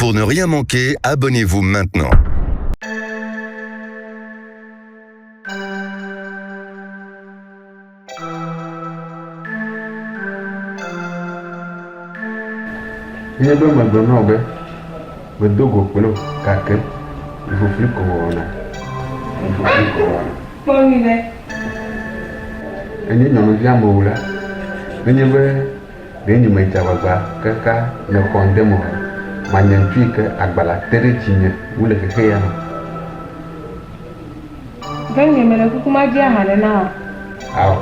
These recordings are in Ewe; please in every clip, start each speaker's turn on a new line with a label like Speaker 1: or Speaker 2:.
Speaker 1: Pour ne rien manquer, abonnez-vous maintenant.
Speaker 2: Nenye be megblɔ na wò be medo go kple wò gake nufufli ko mewɔna. Nufufli ko mewɔna.
Speaker 3: Kpɔ nyuiɖe.
Speaker 2: Enye nyɔnuvi amewo la, nenye be ɖe nye medze agbagba kaka nèxɔm de eme oa, manye ŋutsu yi ke agbalẽa te ɖe dzinye wu le xexe ya me.
Speaker 3: Ke nye mele kuku ma dzi aha ɖe na wòa?
Speaker 2: Ao,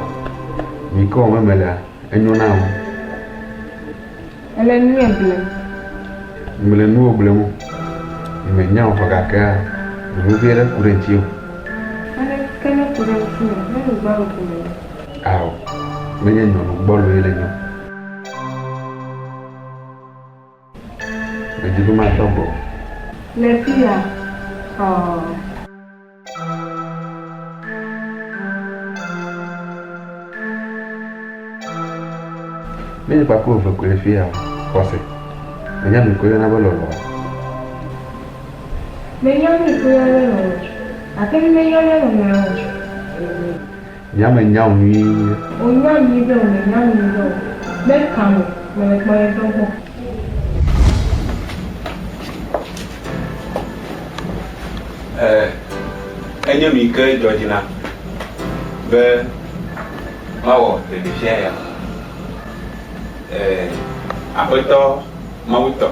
Speaker 2: nu yi ke wɔm melea, enyo nam wu.
Speaker 3: Èle nunye blem.
Speaker 2: Mele nuwò blem o. Nyemenya wò vɔ gakea, nu vevi aɖe ku ɖe ŋutiwò.
Speaker 3: Naneke meku ɖe ŋutinye o, ne nu gbɔlo ko menye.
Speaker 2: Ao, menye nyɔnu gbɔloe nènye o. Medi be matɔ gbɔwò.
Speaker 3: Le fiya? Ɔɔ.
Speaker 2: Míenye kpakple eve koe le fiya o, xɔse. Mènya nu yi ke woyɔna be lɔlɔ̃a?
Speaker 3: Menya nu yi ke woyɔna be lɔlɔ̃, gake mímeyɔ mía nɔnɔewo o.
Speaker 2: Nye menya wò nyuie.
Speaker 3: Wò nya nyuie be o, menya nyuie be o. Meka mo, mele kpɔnye tɔ gbɔ.
Speaker 4: Eh, enye nu yi ke dzɔ dzi nam be mawɔ ɖeɖefia ya. Eh, Aƒetɔ Mawu tɔ.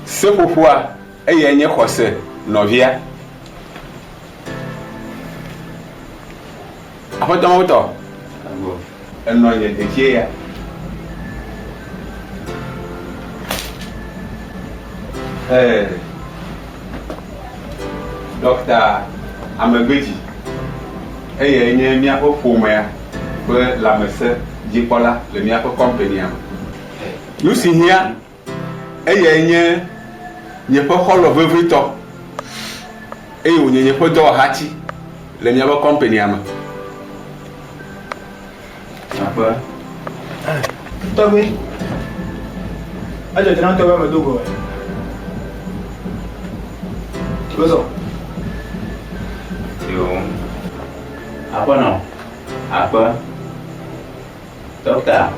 Speaker 4: Seƒoƒoa, eyae nye xɔse nɔvia. Aƒetɔ Mawu tɔ, enɔ nye detie ya. Ee, Ɖɔkta Amegbedzi, eyae nye míaƒe ƒomea ƒe lãmesẽ dzikpɔla le míaƒe kɔmpania me. Nu si hiã Eyae nye nye ƒe xɔlɔ̃ vevitɔ eye wònye nye ƒe dɔwɔhati le míaƒe kɔmpania me.
Speaker 5: Aƒe. Tɔgbi. Edzɔ dzi na tɔgbi ame do go. Wozɔ.
Speaker 6: Yo. Aƒenɔ. Aƒe. Ɖɔkta,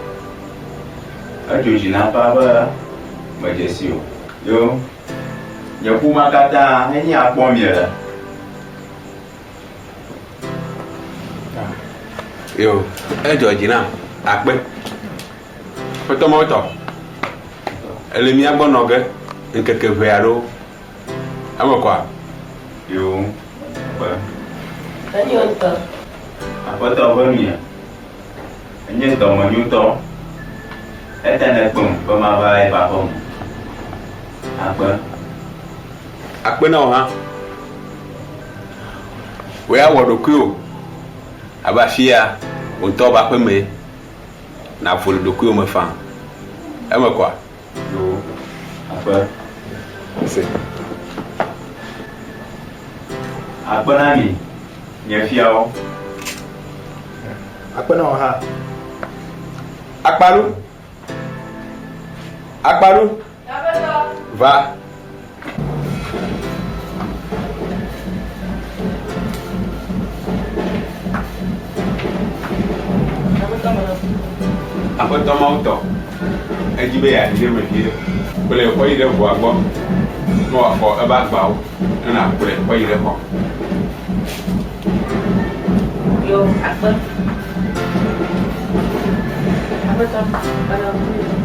Speaker 6: edzo dzi nam ƒã be medze si o. Yo, nye ƒomea katã henye akpɔ miele.
Speaker 4: Yo, edzɔ dzi nam akpe. Aƒetɔ Mawu tɔ, èle mía gbɔ nɔ ge ŋkeke ʋɛ aɖewo. Eme kɔa?
Speaker 6: Yo, akpe.
Speaker 7: Enyo ŋutɔ.
Speaker 6: Aƒetɔ ƒe mia. Enye dɔmenyotɔ. Eta nèkpem be mava eƒe aƒe me. Akpe.
Speaker 4: Akpe na wò hã. Wò ya wɔ ɖokuiwò abe afia wò ŋutɔ ƒe aƒe mee nàvo le ɖokuiwò me faa. Eme kɔa?
Speaker 6: Yo, akpe.
Speaker 4: Se.
Speaker 6: Akpe na mi, nye fiawo.
Speaker 5: Akpe na wò hã.
Speaker 4: Akpaɖu. Akpaɖu. Va. Aƒetɔ Mawu tɔ, edi be yeaɖi ɖe eme vie. Kplɔe kɔ yi ɖe ʋua gbɔ ne wòafɔ eƒe agbawo ne nàkplɔe kɔ yi ɖe xɔ me.
Speaker 7: Yo, akpe. Aƒetɔ, mele ŋkuwò.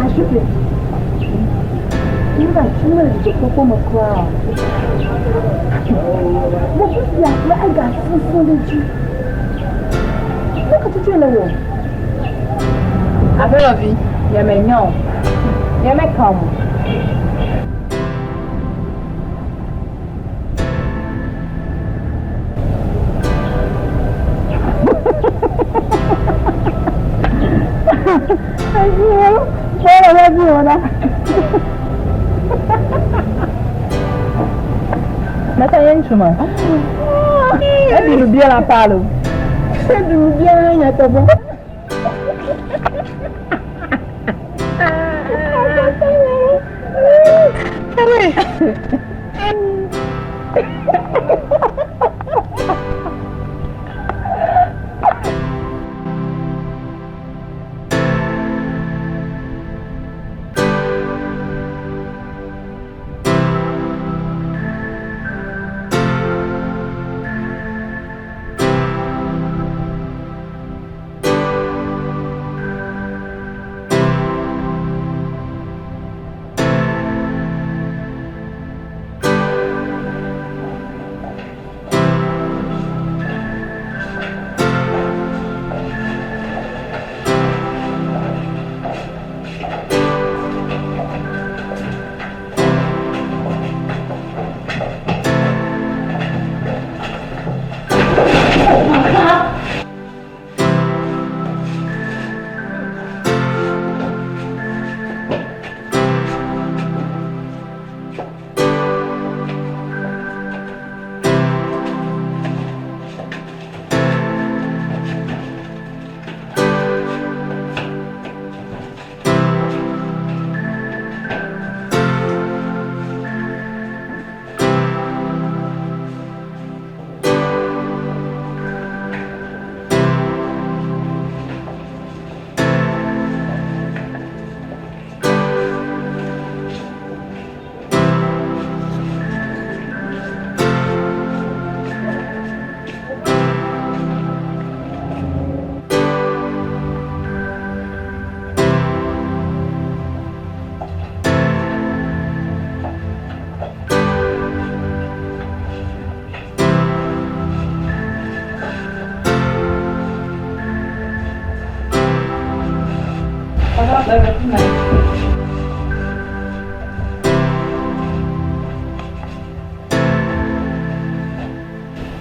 Speaker 8: Ashuke, nu ka tsi mele dzidzɔkpɔkpɔ me kura o. Wò fifia kple egasesẽ ɖe edzi. Nu ka tutue le wɔ?
Speaker 3: Aƒenɔvi, nyemenya o. Nyemekam o.
Speaker 8: ɖa.
Speaker 3: Mɛta ye ŋutsu ma. Eɖi nu bia la paalo.
Speaker 8: Eɖi nu bia la nyateƒe.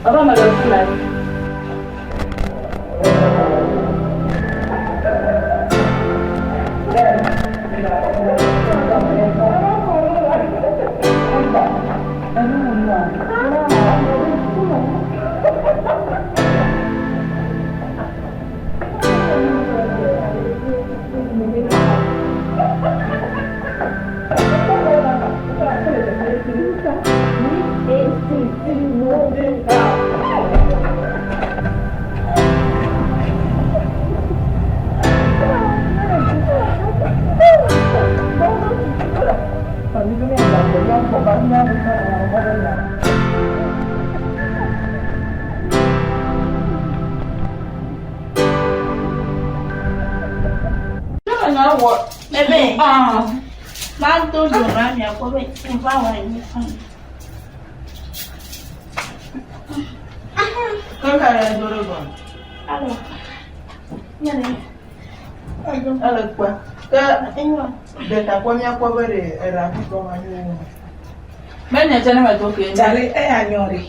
Speaker 7: Papa me le fi ma. Bébé, ma do dzo na miakpɔ be ŋva wɔ anyi fún.
Speaker 3: Kaka ya do ɖe gɔme.
Speaker 7: Alo, nyane.
Speaker 3: Ele kpɔa. Ke ɖeka kpɔ míakpɔ be ɖe eɖa kutɔ ma nyo wo.
Speaker 9: Menye tsɛ ne medo ke.
Speaker 10: Tsale eya nyɔ ɖe.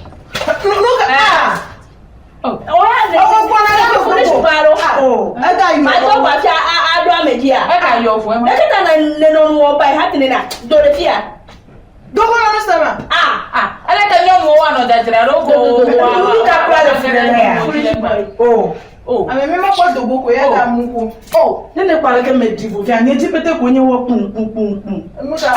Speaker 3: Nu ka aa.
Speaker 7: Ɔwɔ
Speaker 3: kpɔna ɖe
Speaker 7: ko
Speaker 3: ko. Ega yɔ.
Speaker 7: Ma tɔ gba fia aɖo ame dzia.
Speaker 9: Ega yɔ vɔ ema.
Speaker 7: Eketa ne nenɔ nu wɔ ba yi hati nena do ɖe fia.
Speaker 3: Dogo la nu sema.
Speaker 7: Ah
Speaker 9: ah. Aleke nyɔnuwo wanɔ dzadzra ɖo ko.
Speaker 10: Nu ka kura le fi ɖe ya?
Speaker 3: O. O. Ame mi mekpɔ dogo ko ya ga mu ko.
Speaker 10: O. Ne ne kpɔ aleke me ɖi vo fia nye dzi pete ko nye wɔ kpum kpum kpum kpum.
Speaker 3: Nu ka.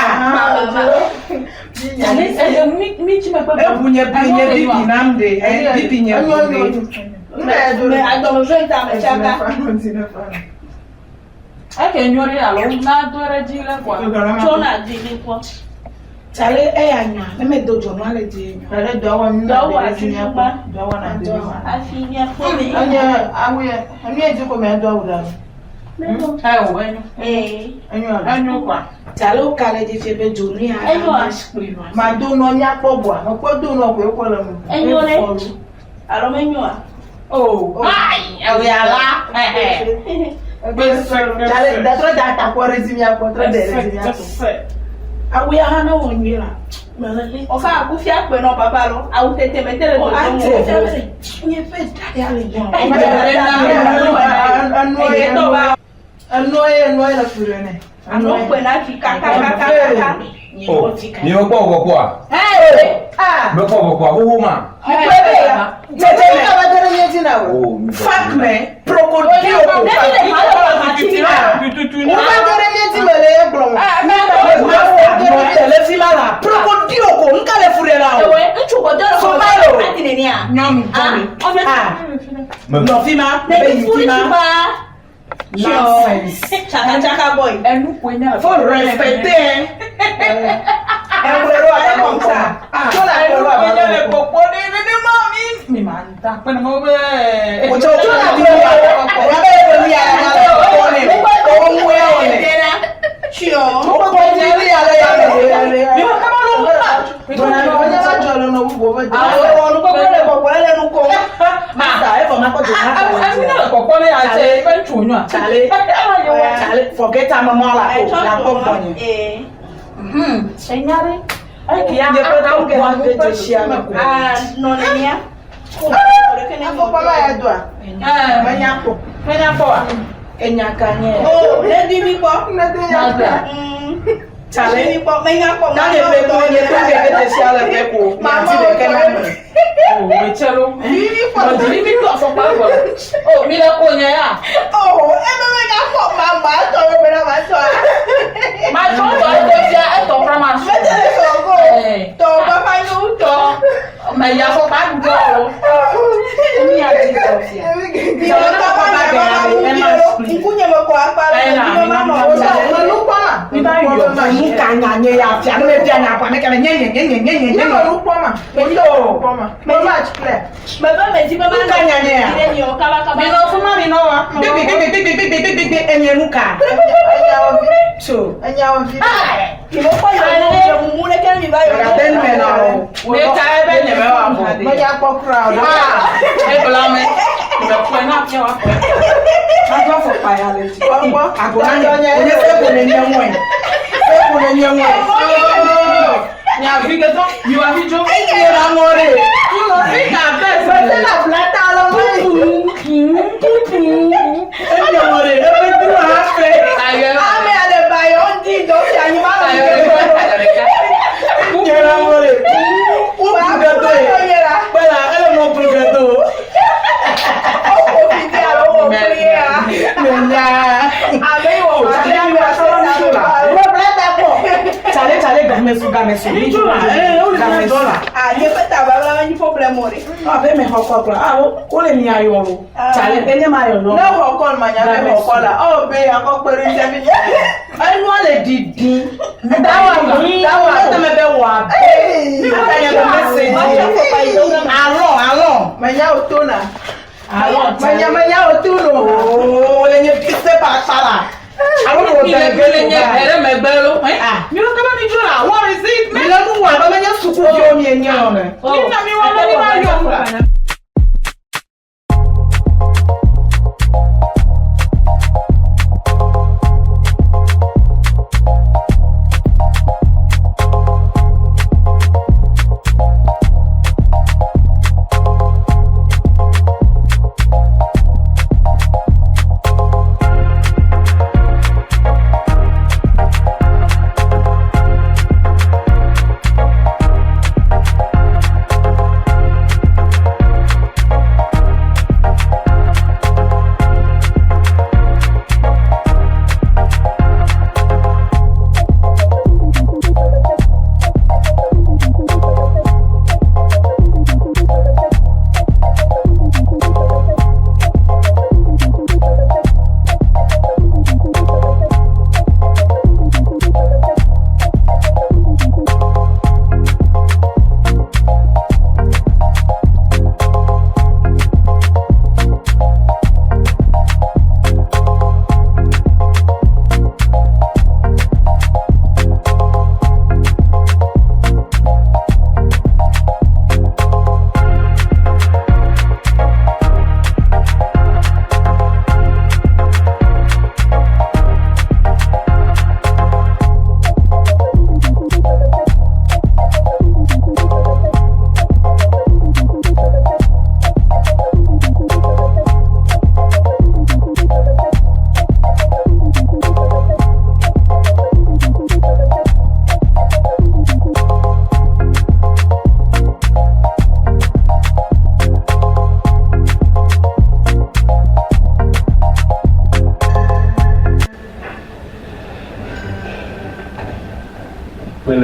Speaker 10: Ebu nye bi nye bibi nam ɖe. Bibi nye bu ɖe.
Speaker 7: Me agbɔmɔfɛn ta me tsaka.
Speaker 9: Eke nyo ɖe alo na do ɖe dzi le kɔa.
Speaker 7: Tso na di ɖe kpɔ.
Speaker 10: Tsale eya nyoa ne me do dzonu ale dzi nyoa.
Speaker 3: Ɖe dɔwɔ nu
Speaker 7: Dɔwɔ afi
Speaker 3: Dɔwɔ na do.
Speaker 7: Afi miakpɔ me.
Speaker 3: Enye awu yɛ enu yɛ dzi ko mɛ do awu ɖe.
Speaker 9: Awo enyo.
Speaker 7: Ee.
Speaker 3: Enyo alo.
Speaker 9: Enyo kɔa.
Speaker 10: Tsale wo ka le dzi fie be dzonu ya.
Speaker 7: Enyoa.
Speaker 3: Ma do nɔ míakpɔ bɔa mekpɔ do nɔ koe kɔ le mu.
Speaker 7: Enyo ɖe. Alo menyoa?
Speaker 9: O. Ayi ewia la.
Speaker 3: Tsale da trɔ da atakpɔ ɖe dzi míakpɔ trɔ da ɖe dzi míakpɔ.
Speaker 10: Awu ya hã ne wɔ nyuie la.
Speaker 7: Ɔfa akufia kpe nɔ papa lo. Awu tete me te le
Speaker 10: O
Speaker 7: dodo
Speaker 10: ati
Speaker 7: mo.
Speaker 10: fia be nye ƒe ɖa ya le nyɔ.
Speaker 3: Enuɔ ye enuɔ ye le fi ɖe nɛ.
Speaker 7: Alo kpe na vi kakakakaka.
Speaker 11: O, mi mekpɔ wò kpɔa? Mekpɔ wò kpɔa? Xoxo ma.
Speaker 10: Fuck me, crocodile. Le fi ma la, crocodile ko, n ka le fu de la o. Somalo. Ah, nɔ fi ma, be yi fi ma. Nonsense.
Speaker 7: Chaka chaka boy.
Speaker 10: Faut respecter, hein. Forget am mɔ la o la kpɔ gbɔnye. Nye ƒe dɔm ke de dzesi ame ko.
Speaker 7: Nɔ nenia.
Speaker 3: Afɔkpa ma ya doa? Menya kpɔ.
Speaker 9: Menya kpɔ wa?
Speaker 10: Enya ka nye.
Speaker 7: O, ne di mi kpɔ.
Speaker 3: Ne di nya kpɔ.
Speaker 10: Tsale.
Speaker 7: Mi kpɔ, menya kpɔ.
Speaker 10: N'ale ƒe to nye to ke ke dzesi ale ƒe ko. Mati ɖeke na me.
Speaker 9: O, etsɛ lo. Ɔdzi mi do afɔkpa gbɔ. O, mi le ko nye ya.
Speaker 3: O, ebe menya kpɔ mama tɔ wo bena ma tɔ.
Speaker 9: Ma tɔ tɔ eto fia etɔ kura ma su.
Speaker 3: Mete le sɔ go. Tɔ papa nyu tɔ.
Speaker 9: Mɛ yi afɔkpa gbɔ o.
Speaker 10: Mi ya dzi tɔ fia.
Speaker 3: Mi wɔ tɔ ma nya ma mu mi lo. Ŋkunye me kɔ akpa le mi ma nɔ wo sɔ.
Speaker 10: Nu kpɔ ma. Mi ba yɔ nu ka nya nye ya fia ne me fia nya kɔ ne kɛmɛ nye nye nye nye nye nye.
Speaker 3: Ne me nu kpɔ ma.
Speaker 10: Me to.
Speaker 3: Kpɔ ma. Me match clear.
Speaker 7: Mebe me di be ma
Speaker 10: Nu ka nya nye ya.
Speaker 7: ɖe mi o kaba kaba.
Speaker 10: Mi nɔ fún ma mi nɔ wa. Gbegbe gbegbe gbegbe gbegbe gbegbe enye nu ka.
Speaker 3: Enya wo vi.
Speaker 10: So.
Speaker 3: Enya wo vi.
Speaker 7: Mi mo kpɔ yɔ mo dze mumu ɖe ke mi va yɔ.
Speaker 10: Gade nu me na o.
Speaker 9: Ne ta ebe nye me wa bɔ.
Speaker 3: Menya kpɔ kura o.
Speaker 9: Ebla me. Mɛ kpɔe na fia wa kpɔe.
Speaker 10: Ma do afɔkpa ya le dzi.
Speaker 3: Kpɔ.
Speaker 10: Ago na nye. Onye se ko ne nye ŋue. Se ko ne nye ŋue.
Speaker 9: Nyavi ke tɔ, mi wa fi dzo.
Speaker 10: Enye la ŋɔ ɖe.
Speaker 9: Fi ka bɛ
Speaker 3: Mete la bla ta lɔ me.
Speaker 10: Enye ŋɔ ɖe. Eƒe du ha fe.
Speaker 9: Ayɔ.
Speaker 3: Ame ale ba yɔ ŋdi dɔ fi anyi ma nɔ
Speaker 9: Ayɔ
Speaker 3: mi
Speaker 9: ɖeka. Ayɔ ɖeka.
Speaker 10: Enye la ŋɔ ɖe. Wo bu gɛtɔ ye. Kpɛla ele mɔ bu gɛtɔ.
Speaker 3: Ɔkò fi di alo wɔ kuli ya.
Speaker 10: Me nya.
Speaker 3: Ame yi wɔ ma
Speaker 10: Tsale mi wa sɔrɔ mi dzo la.
Speaker 3: Mo bla ta kpɔ.
Speaker 10: Tsale tsale game su game su.
Speaker 9: Mi dzo la, ee, wo le mi dzo la.
Speaker 3: Ah, nye ƒe ta babla menye problem o ɖe.
Speaker 10: Abe me xɔ kɔ kura. Ah, wo le mia yɔ lo. Tsale enye ma yɔ
Speaker 3: Ne
Speaker 10: nɔ.
Speaker 3: xɔ kɔ ma nya be xɔ kɔ la, ɔ be akɔ kpe ɖe ŋuti hafi nye.
Speaker 10: Enua le didi. Dawa dawa tɛmɛ bɛ wɔ abe. Aka nye be message. Alɔ alɔ.
Speaker 3: Menya wo to na.
Speaker 10: Alɔ
Speaker 3: Menya menya wo to no.
Speaker 10: Ooo le nye pise pa akpa la. Alo wo
Speaker 9: Mi le
Speaker 10: dɛ
Speaker 9: gbe le nye
Speaker 10: gbe
Speaker 9: ɛrɛ megbe lo.
Speaker 10: Ah.
Speaker 9: Mi wo kaba mi dzo la, what is it?
Speaker 10: Mi le nu wɔ abe menye sukuviwo mi enye o ne.
Speaker 9: Mi na mi wɔ mi ma yɔ la.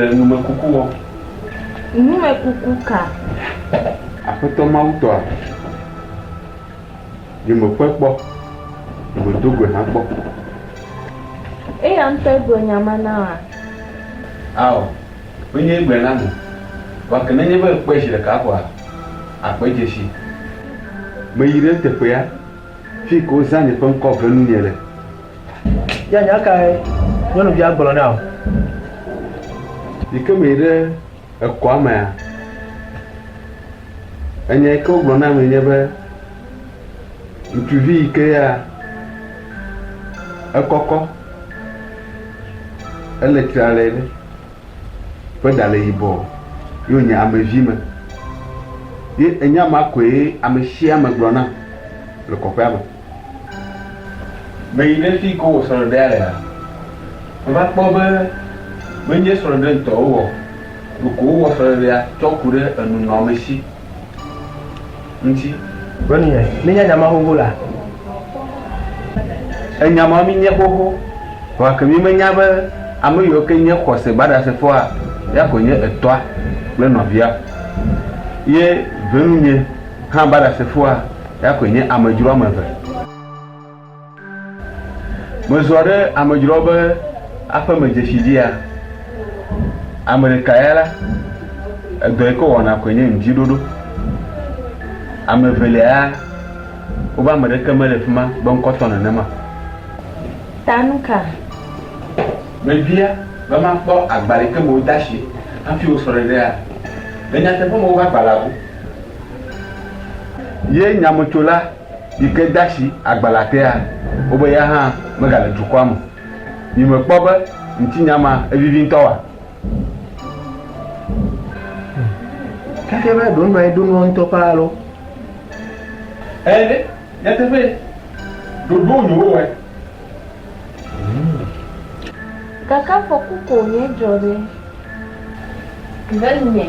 Speaker 2: Mele numekuku wɔm.
Speaker 7: Numekuku ka?
Speaker 2: Aƒetɔ Mawu tɔa, nyemekpɔe kpɔ, nyemedo goe hã kpɔ.
Speaker 7: Eya ŋutɔe gblɔ nya ma na wòa?
Speaker 2: Ao, menye egblɔe nam o. Vɔa ke nenye be èkpɔe zi ɖeka koa, àkpɔe dze sii. Meyi ɖe teƒea, fi yi ke wozã nye ƒe ŋkɔ ve nunye le.
Speaker 5: Ya nya kae nyɔnuvia gblɔ na wò?
Speaker 2: Yi ke meyi ɖe ekɔa mea, enya yi ke wogblɔ nam nye be, ŋutsuvi yi ke ya ekɔkɔ, ele tsralɛ ɖe, ƒe ɖa le yibɔ ye wònye amevi me. Ye enya ma koe ame sia ame gblɔ nam le kɔƒea me. Meyi ɖe fi yi ke wowɔ srɔ̃ɖeɖea lea, meva kpɔ be menye srɔ̃ɖeɖe ŋutɔ wowɔ o, ɖeko wowɔ srɔ̃ɖeɖea tsɔ ku ɖe enunɔamesi ŋuti.
Speaker 5: Ronnie, míenya nya ma xoxo la?
Speaker 2: Enya ma míenya xoxo, vɔa ke mímenya be ame yiwo ke nye xɔsegbaɖasefoa ya koe nye etɔa kple nɔvia o. Ye venunye hã baɖasefoa ya koe nye amedzro ame eve. Mezɔ ɖe amedzroawo be aƒeme dzesi dzia, ame ɖeka ya la, edɔ yi ke wòwɔna koe nye ŋdiɖoɖo. Ame evelia ya, wobe ame ɖeke mele fi ma be ŋkɔ tɔ nenema o.
Speaker 7: Ta nu ka?
Speaker 2: Mebia be makpɔ agbalẽ yi ke me wode asi hafi wɔ srɔ̃ɖeɖea. Le nyateƒe me woƒe agbalẽa bu. Ye nyametsola yi ke de asi agbalẽa tea, wobe ya hã megale dukɔa me o. Mimekpɔ be ŋutinya ma evivi ŋutɔ oa?
Speaker 5: Gake be ɖo nɔ anyi ɖo nua ŋutɔ paa alo?
Speaker 4: Ɛ̃ ɖe, nyateƒee, ɖoɖo wònye wowɔe.
Speaker 7: Gake afɔku ko wònye dzɔ ɖe. Venye,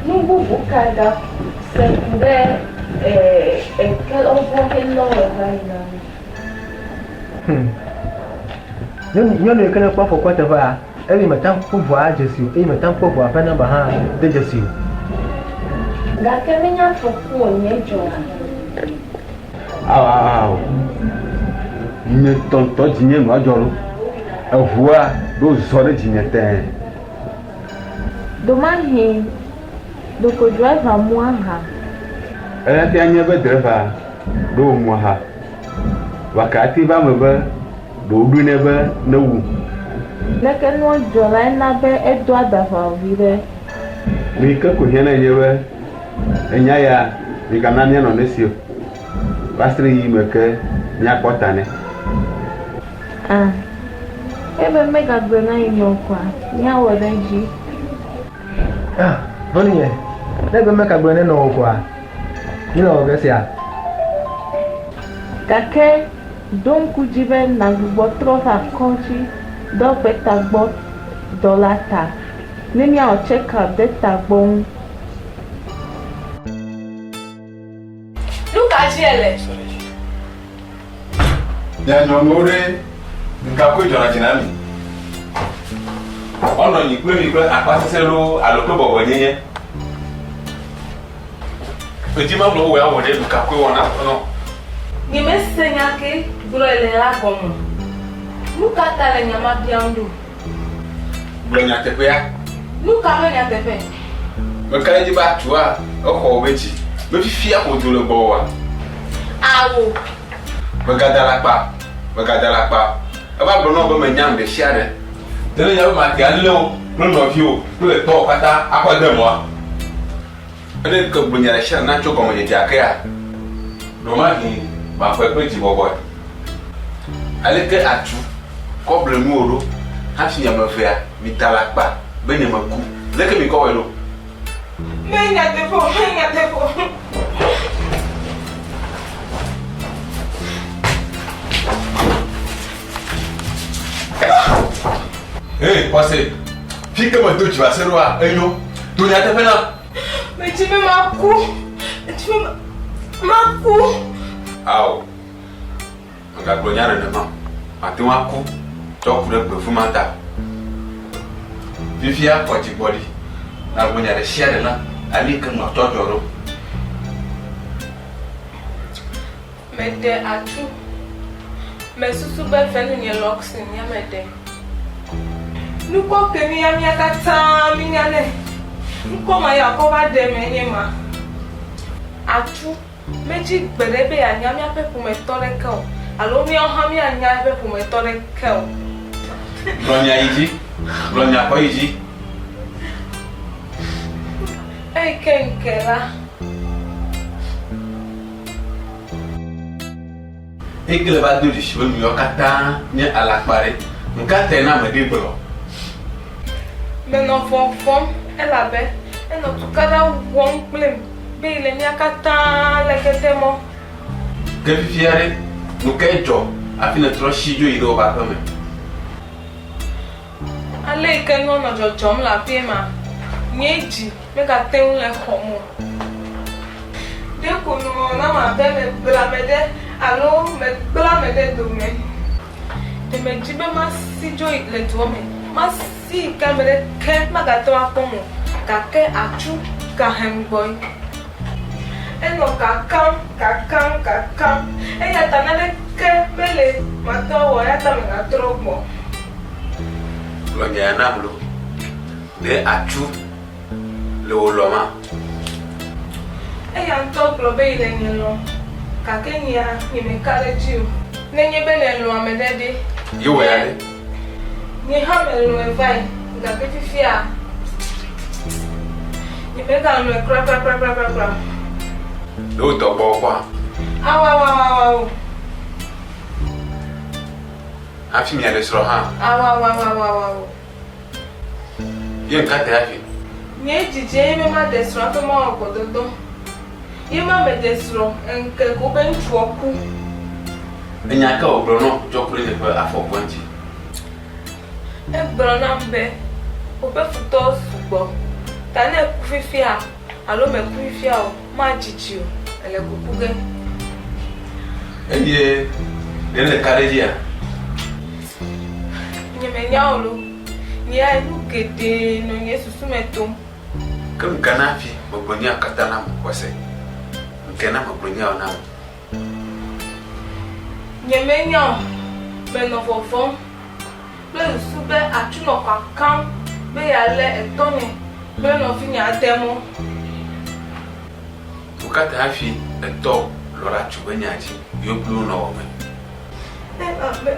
Speaker 7: nu bubu ka gase ku ɖe eke lɔʋɔ helɔwɔe va yina ŋu?
Speaker 5: Nyɔnu, nyɔnu yi ke ne kpɔ afɔkua teƒea, eye mete ŋu kpɔ ʋua dze si o, eye mete ŋu kpɔ ʋua ƒe nɔmba hã de dzesi o.
Speaker 7: Gake menye afɔku wònye dzɔa?
Speaker 2: Ao, ao, ao. Nye ŋutɔŋutɔ dzinye nua dzɔ ɖo. Eʋua ɖo zɔ ɖe dzinye tẽe.
Speaker 7: Ɖomahi ɖeko driver mu aha.
Speaker 2: Eya fia nye be driver ɖo mu aha. Vɔa ke ate va eme be ɖe woɖoe nɛ be newu.
Speaker 7: Leke nua dzɔ la ena be edo aɖaʋa viɖe.
Speaker 2: Nu yi ke ko hiã nɛ nye be Enya ya migana míanɔ nesi o, va se ɖe ɣeyiɣi me ke míakpɔ ta nɛ.
Speaker 7: A Ebe megagblɔe na yi nɔ koa, míawɔ ɖe edzi.
Speaker 5: A Nɔnye, ne ebe megagblɔe ne nɔwò koa, míle wɔ ge sia.
Speaker 7: Gake ɖo ŋku dzi be nàgbugbɔ trɔ va kɔdzi ɖe woƒe tagbɔ dɔ la ta ne míawɔ check-up ɖe tagbɔ ŋu.
Speaker 9: Nu ka dzi èle?
Speaker 4: Mia nyɔnuwo ɖe, nuka koe dzɔna dzi na mi? Woanɔ anyi kple mi kple akpasesẽ loo alo kple bɔbɔenyenye? Medi magblɔ be wòe awɔ ɖe nuka koe wɔna nɔ.
Speaker 9: Nyemese nya ke gblɔ èle la gɔme o. Nu ka ta le nya ma biam ɖo?
Speaker 4: Gblɔ nyateƒea.
Speaker 9: Nu ka ƒe nyateƒe?
Speaker 4: Meka ɖe edzi be atua exɔ wò be dzi. Mefifia ƒo do le gbɔwòa?
Speaker 9: Ao.
Speaker 4: Mègada alakpa o. Mègada alakpa o. Eva gblɔ na wò be menya nu ɖesiaɖe. Ɖe nènya be mate alé wò kple nɔviwò kple tɔwò katã akɔ de mɔa? Ene ke gblɔ nya ɖesiaɖe na tso gɔmedzedzea kea, ɖewomahi maxɔe kple dzi bɔbɔe. Aleke atsu kɔ ble nuwò ɖo hafi mi ame evea mita alakpa be nyemeku? Leke mikɔ wɔe ɖo?
Speaker 3: Menye nyateƒe o, menye nyateƒe o.
Speaker 4: Hey, xɔse, fi ke medo dzi va se ɖoa, enyo. To nyateƒe nam.
Speaker 3: Medi be maku. Medi be maku.
Speaker 4: Ao, mègagblɔ nya nenema o. Màte ŋu aku tsɔ ku ɖe gbevu ma ta o. Fifia xɔ dzigbɔɖi nàgblɔ nya ɖe sia ɖe na ale yi ke nua tsɔ dzɔ ɖo.
Speaker 9: Meɖe atsu. Mesusu be venunye Luckson ya meɖe. Nukɔ ke mía mía katã mínya nɛ. Ŋkɔ ma ya wòkɔ va ɖe eme nye ma. Atsu medzi gbeɖe be yeanya míaƒe ƒometɔ ɖeke o alo míawo hã míanya eƒe ƒometɔ ɖeke o.
Speaker 4: Gblɔ nya yi dzi. Gblɔ nya kɔ yi dzi.
Speaker 9: Eyi ke ŋke la.
Speaker 4: Eyi ke le va do dzesi be nuyawo katã nye alakpa ɖe, nu ka tae na ame ɖe gblɔ?
Speaker 9: Menɔ vɔvɔ̃m elabe enɔ tukaɖa wɔm kplim be yi le mía katã le kete mɔ.
Speaker 4: Ke fifia ɖe, nu kae dzɔ hafi nètrɔ si dzo yi ɖe woƒe aƒeme?
Speaker 9: Ale yi ke nua nɔ dzɔdzɔm le aƒea mea, nye dzi megate ŋu le exɔm o. Ɖeko nɔ nam abe meble ame ɖe alo megblẽ ame ɖe dome. Ɖe medi be masi dzo le dua me, masi yi ke ame ɖeke magate ŋu akpɔm o, gake atsu gahem gbɔe. Enɔ kakam, kakam, kakam, eya ta naneke mele mate ŋu awɔ o, eya ta megatrɔ gbɔ.
Speaker 4: Gblɔ nya ya nam lo, ɖe atsu le wò lɔ̃ma?
Speaker 9: Eya ŋutɔ gblɔ be yele nye lɔ̃m, gake nyea nyemeka ɖe edzi o. Nenye be nèlɔ̃ ame ɖe ɖe?
Speaker 4: Ye wɔ ya ɖe?
Speaker 9: Nye hã melɔ̃e va yi, gake fifia nyemegalɔ̃e krakrakrakrakra o.
Speaker 4: Ɖe wòdɔ gbɔwò kpɔa?
Speaker 9: Awawawawawo.
Speaker 4: Hafi miaɖe srɔ̃ hã?
Speaker 9: Awawawawawo.
Speaker 4: Ye ŋka tae hafi?
Speaker 9: Nye dzidzie ye be maɖe srɔ̃ hafi mawɔ gbɔdɔdɔ. Ye ma meɖe srɔ̃ ŋkeke wobe ŋutsua ku.
Speaker 4: Enya ka wògblɔ nɔ tsɔ ku ɖe yeƒe afɔkua ŋuti?
Speaker 9: Egblɔ nam be, Woƒe futɔwo sugbɔ, ta ne èku fifia alo mèku fifia o, madzidzi o, èle kuku ge.
Speaker 4: Eye ɖe nèka ɖe edzia?
Speaker 9: Nyemenya o lo. Nye ya nu geɖe nɔ nye susu me tom.
Speaker 4: Ke nu ka na hafi megblɔ nyawo katã na wò xɔse? Nu kae na megblɔ nyawo na wò?
Speaker 9: Nyemenya o. Menɔ vɔvɔ̃m kple susu be atsu nɔ kakam be yealé etɔnye kple nɔvinye ade mɔ.
Speaker 4: Nu ka ta hafi etɔ lɔ̃ ɖe atsu ƒe nya dzi ye wo kpli wonɔ wɔme?
Speaker 9: Elabe.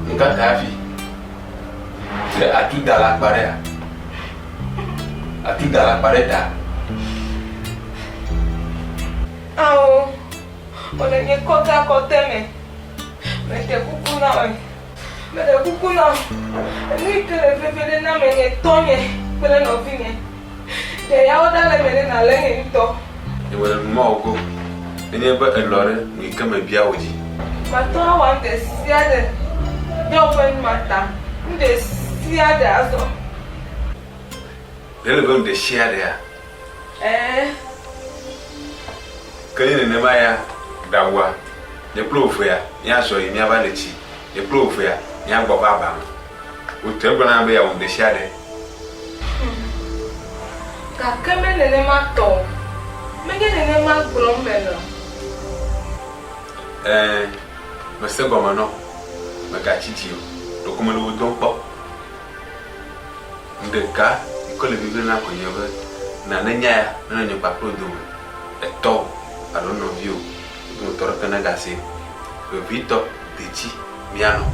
Speaker 4: Nu ka ta hafi ɖe atsu da alakpa ɖea? Atsu da alakpa ɖe ta.
Speaker 9: Ao, wòle nye kɔte akɔte me. Meɖe kuku na wò. Meɖe kuku na wò. Enu yi ke le veve ɖe nam nye tɔnye kple nɔvinye. Ɖe yawo ɖa le eme ne nàlé nye ŋutɔ.
Speaker 4: Nyemele nu ma wɔ ge o, nenye be èlɔ̃ ɖe nu yi ke mebia wò dzi.
Speaker 9: Mate ŋu awɔ nu ɖe sia ɖe ɖe woƒe nu ma ta. Nu ɖe sia ɖe azɔ.
Speaker 4: Ɖe ele be nu ɖe sia ɖea?
Speaker 9: Ɛ̃.
Speaker 4: Ke ne nenema ya, ɖawua, nye kple wò vea míazɔ yi míava ɖe tsi, nye kple wò vea míagbɔ va aba me. Wò tɔe gblɔ nam be yeawɔ nu ɖesiaɖe.
Speaker 9: Hum. Gake me nenema tɔ o. Menye nenema gblɔm mele o.
Speaker 4: Ɛ̃, mese gɔme nɔ. Mègatsi dzi o. Ɖeko mele wò dom kpɔ. Nu ɖeka yi ke le vevie nam koe nye be, na ne nya ya nenɔ nye kpakple wò dome, etɔwò alo nɔviwò, wo dometɔ ɖeke negasee o. Vevitɔ, detsi míanɔ.